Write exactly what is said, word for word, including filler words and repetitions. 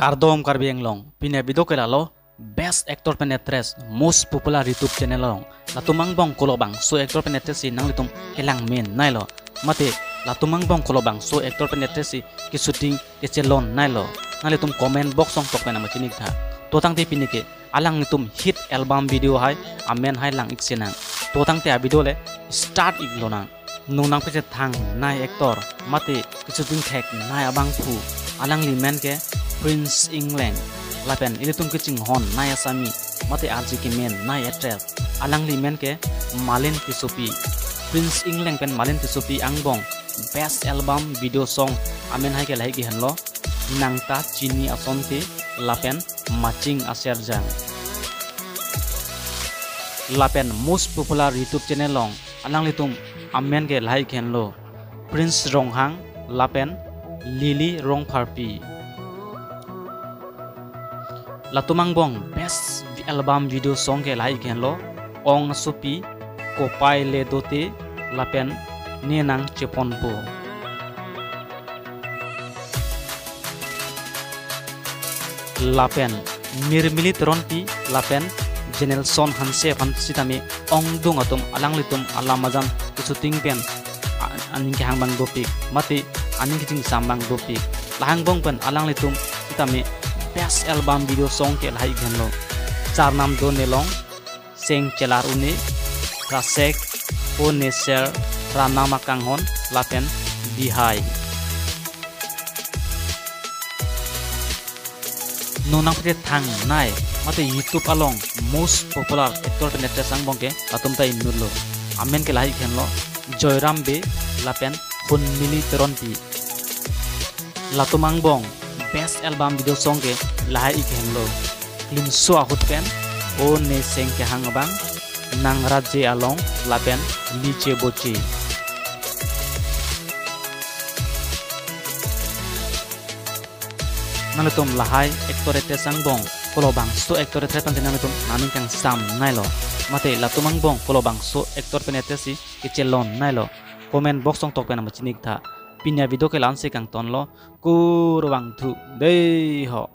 Kardom Karbi Anglong, pini avideo ke lalo, best actor pen actress, most popular YouTube channel along latum angbong kolobangso actor pen actress si nanglitum kelang men nailo. Mate latum angbong kolobangso actor pen actress si keshooting kechelon nailo, nanglitum comment box along tok pen nangpachinik tha. To tangte pini ke alanglitum hit album video hai amen hai lang-ik sinang. To tangte avideo le start-ik lonang. Non nangpachethang nai actor mate keshooting thek nai abangphu, alangli men ke Prince Ingleng, lapen ilitum kachinghon nai asami mate arje kemen nai actress, alangli men ke Malin Tissopi. Prince Ingleng pen Malin Tissopi angbong best album video song amen hai ke lahai ke henlo, Nang Ta Chini Asonte lapen Maching Aserjang. Lapen most popular YouTube channel along alanglitum amen ke lahai ke henlo, Prince Ronghang lapen Lily Rongpharpi. Latum angbong best album video song ke lahai ke henlo, Ong Asopi, Kopai Le Dote lapen Ne Nang Cheponpo. Lapen Mirmili Teronpi lapen Jenelson Hanse aphan sitame ongdung atum alanglitum alam ajan keshooting pen a-, aning kehang abang dopik mate aning kachingsam abang dopik. Lahai angbong pen alanglitum sitame best album video song ke lahai ke henlo, Charnam Do Nelong, Seng Chelar Une, Rasek, O Ne Ser, Ranam Akanghon lapen Bihai. Non nangpachethang nai mate YouTube along most popular actor pen actress angbong ke latum ta inut lo. Amen ke lahai ke henlo, Joyram Bey lapen Hunmili Teronpi. Latum angbong best album video song ke lahai ke henlo, Klimso Ahut pen O Ne Seng Kehang Abang, Nang Raje Along lapen Liche Boche. Nanglitum lahai actor actress angbong kolobangso actor actress aphan si nanglitum aning kangsam nailo. Mate latum angbong kolobangso actor pen actress si kechelon nailo. Comment box along tok pen nangpachinik tha. Pini avideo ke la-an si kangtonlo. Kurvangthu dei ho.